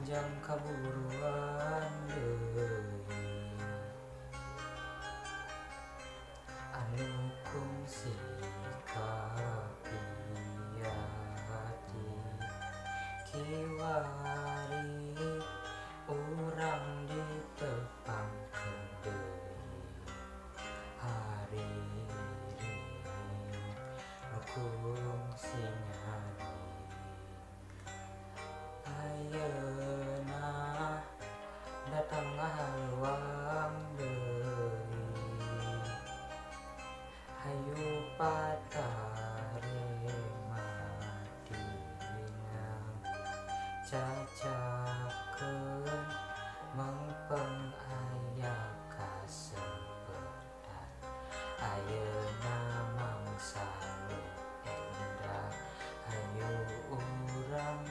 Jang kaburuan deui anu kungsi kapiati kiwari urang ditepangkeun deui hariring nu kungsi nyari. Ayeuna datang ngahaluang deui hayu patarema dina cacakeun mengpeng aya kasempetan ayeuna mangsa nu endah hayu urang.